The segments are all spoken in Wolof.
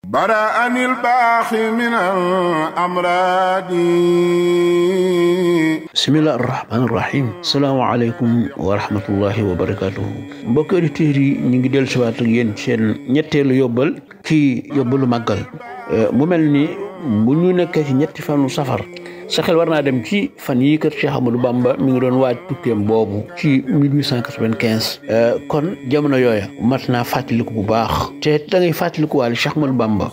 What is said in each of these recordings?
برأني الباخي من الأمراض. بسم الله الرحمن الرحيم. السلام عليكم ورحمة الله وبركاته. mbokk auditeurs yi ñu ngi dellu siwaat ak yéen seen ñetteelu yóbbal ci yóbbalu màggal mu mel ni bu ñu nekkee ci ñetti fanu safar sa xel war naa dem ci fan yii kër Cheikh Ahmadou Bamba mi ngi doon waaj tukkeem boobu ci 1895 kon jamono yooya mat naa fàttaliku bu baax te da ngay fàttaliku waale Cheikh Ahmadou Bamba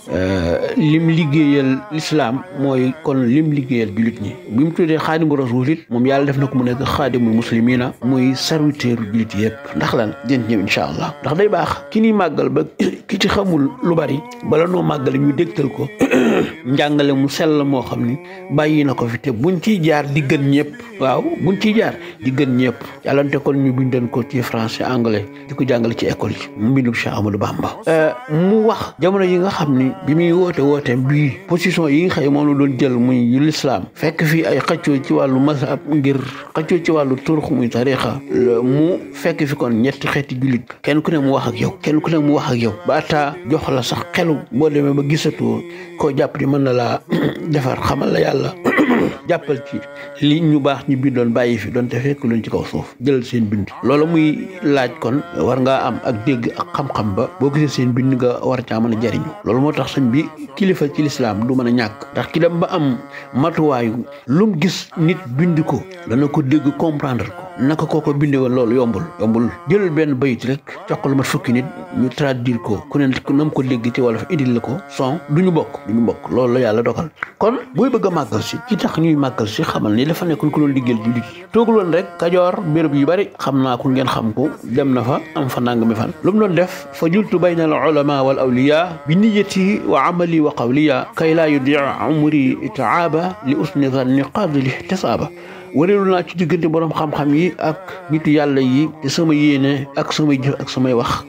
lim liggéeyal l'islam mooy kon lim liggéeyal jullit ñi bi mu tuddee xaadimu rasuul it moom yàlla def na ko mu nekk xaadimul muslimina muy serviteur jullit yëpp ndax lan dén ñëw incha allah ndax day baax ki ni màggal ba ki ci xamul lu bari bala noo màggale ñu dégtal ko njàngale mu sell moo xam ni bàyyi na ko fi te buñ ciy jaar di gën ñëpp waaw buñ ciy jaar di gën ñëpp yàllante kon ñu bindoon ko ci français anglais di ko jàngale ci école yi mu mbindum Cheikh Ahmadou Bamba mu wax jamono yi nga xam ni bi muy woote bii position yi nga xëy moom la doon jël muy yu l'islam fekk fii ay xëccoo ci wàllu mazhab ngir xëccoo ci wàllu turux muy tarixa mu fekk fi kon ñetti xeeti jullit kenn ku ne mu wax ak yow ba taa jox la sax xelu boo demee ba gisatoo koo jàpp ni mën na laa defar xamal la yàlla jàppal ci li ñu baax ñu bindoon bàyyi fi doon te fekk luñ ci kaw suuf jëlal seen bind loolu muy laaj kon war ngaa am ak dégg ak xam-xam ba boo gisee seen bind nga war caa mën a jariñu loolu moo tax sëñ bi kilifa ci lislaam du mën a ñàkk ndax ki dem ba am matuwaayu lu mu gis nit bind ko dana ko dégg comprendre ko naka kooko bindee woon loolu yombul jëlal benn bayit rek jox ko lu mat fukki nit ñu traduire ko ku ne nam ko dégg ci wolof indil la ko son duñu bokk loolu la yàlla dogal kon booy bëgg a màggal si ci tax ñuy màggal si xamal ni dafa nekkoon ku doon liggéeyal jullit yi toogul woon rek Kajoor béréb yu bari xam naa ko ngeen xam ko dem na fa am fa nangami fan lu mu doon def fa jultu bayna al ulama wal awliya bi niyati wa amali wa qawliya kay laa yudi umri taaba li usni zanni qadli ihtisaaba wareelu naa ci diggante borom xam-xam yi ak nitu yàlla yi te sama yéene ak samay jëf ak samay wax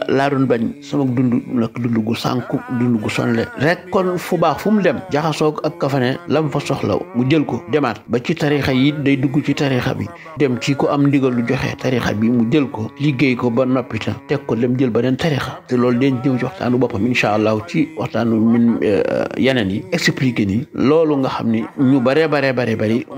laa doon bañ sama dund nag dund gu sànku dund gu sonle rek kon fu baax fu mu dem jaxasoog ak kafane lam fa soxla mu jël ko demaat ba ci tarixa yi day dugg ci tarixa bi dem ci ko am ndigal lu joxe tarixa bi mu jël ko liggéey ko ba noppi ta teg ko dem jël beneen tarixa te loolu den ñëw ci waxtaanu boppam incha allah ci waxtaanu min yeneen yi expliqué ni loolu nga xam ni ñu bari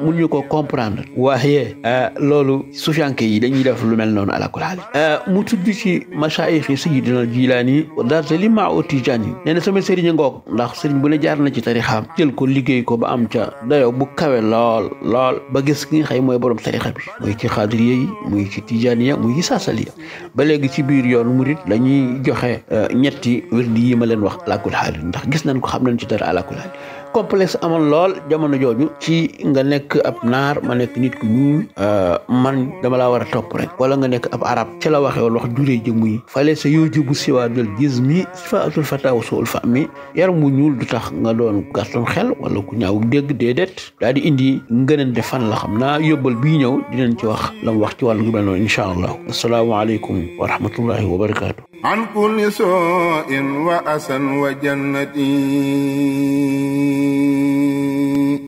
mun ñu ko comprendre waaye loolu sufiyanke yi dañuy def lu mel noonu ala kulli haal mu tudd ci masaayix yi Sayyidina Jilaani dartali ma o Tijaani nee na sama sëriñ ngoog ndax sëriñ bu ne jaar na ci tarixaam jël ko liggéey ko ba am ca dayo bu kawe lool ba gis ki nga xëy mooy borom tarixa bi muy ci xaadiriya yi muy ci tijaaniya muy ci saasaliya ba léegi ci biir yoonu murit dañuy joxe ñetti wirdi yi ma leen wax ala kulli haal ndax gis nañ ko xam nañ ci dara ala kulli haal complexe amoon lool jamono jooju ci nga nekk ab naar ma nekk nit ku ñuul man dama laa war a topp rek wala nga nekk ab arab ci la waxee woon wax juree jëmm yi fale sa yoo jëbu siwaadal gis mi sifaatul fataw suul fa mi yaram mu ñuul du tax nga doon gàttoon xel wala ku ñaaw dégg déedéet daal di indi ngëneen de fan la xam naa yóbbal bii ñëw dinañ ci wax la mu wax ci wàllu gu mel noonu incha allah asalaamaaleykum wa rahmatullahi wa barakaatu. عن كل سوء وأسى وجنتي